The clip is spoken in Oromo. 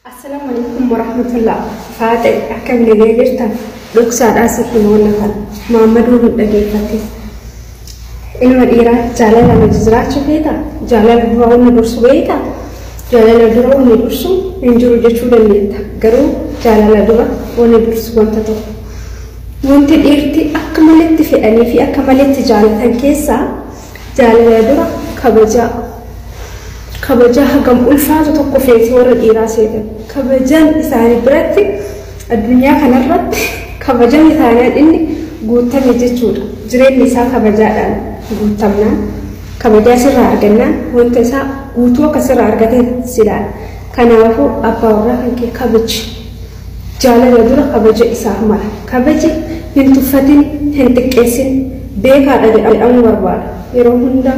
Assalaamu alaikum warahmatullah. Faaxe akkam nagee jirtan? Dhoksaadhaa sitti moonna kana. Maammaduu hin dhageeffatin. Ilma dhiiraa jaalala nuti jiraachuu feetaa? Jaalala dura wanni dursu beektaa? Jaalala dura wanni dursu hin jiru jechuu dandeetta. Garuu jaalala dura wanni dursu wanta tokko. Wanti dhiirti akka maletti fedhanii fi akka maletti jaalatan keessaa jaalala dura kabajaa. Kabajaa hagam ulfaatu tokko feeti warra dhiiraa seetan. Kabajaan isaanii biratti addunyaa kanarratti kabajaan isaanii inni guutame jechuudha. Jireenyi isaa kabajaadhaan guutamnaan kabajaa sirraa argannaan wanta isaa guutuu akka sirraa argate silaala. Kanaafuu abbaa warraa kan kee kabaji. Jaalala dura kabaja isaaf mala. Kabaji, hin tuffatin, hin xiqqeessin, beekaadha jedhamuu barbaada. Yeroo hunda.